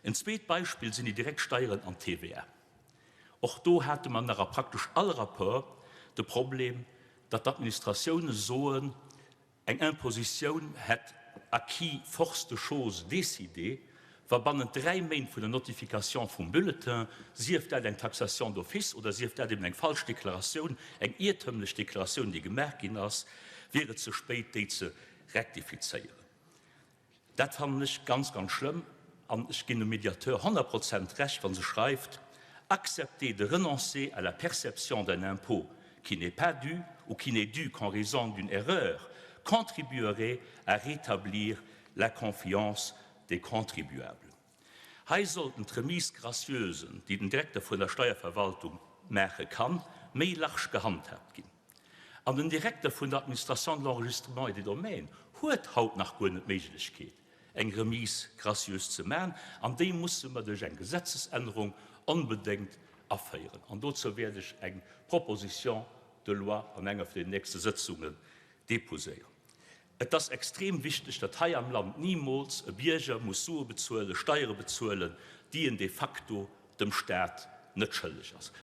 En zweet Beispill sinn déi direkt Steieren an d'TVA. Och do hate mer nach a praktesch all Rapport de Problem, datt d'Administratioune soen, eng Impositioun hätt acquis force de choses décidé, wa bannent dräi Méint vun der Notification vum Bulletin, sief dat eng Taxation d'office oder sief dat eben eng falsch Deklaratioun, eng iertëmlech Deklaratioun, déi gemaach ginn ass, wier et ze spéit, déi ze rektifizéieren. Dat fannen ech ganz, ganz schlëmm an ech ginn dem Médiateur 100 Prozent Recht, wa se schreift, Accepter de renoncer à la perception d'un impôt qui n'est pas dû ou qui n'est dû qu'en raison d'une erreur contribuerait à rétablir la confiance des contribuables. Hei sollten d'Remises gracieuses, déi den Direkter vun der Steierverwaltung maache kann, méi large gehandhaabt ginn. An den Direkter vun der Administration de l'enregistrement et des domaines huet haut nach guer net d'Méiglechkeet, eng Remise gracieuse ze maachen, an déi musse mer duerch eng Gesetzesännerung onbedéngt aféieren. An dozou wäert ech eng Proposition de loi an enger vun den nächste Sëtzungen déposéieren. Et ass extrem wichteg, datt hei am Land nimools e Bierger muss Sue bezuelen, Steiere bezuelen, déi en de facto dem Stat net schëlleg ass.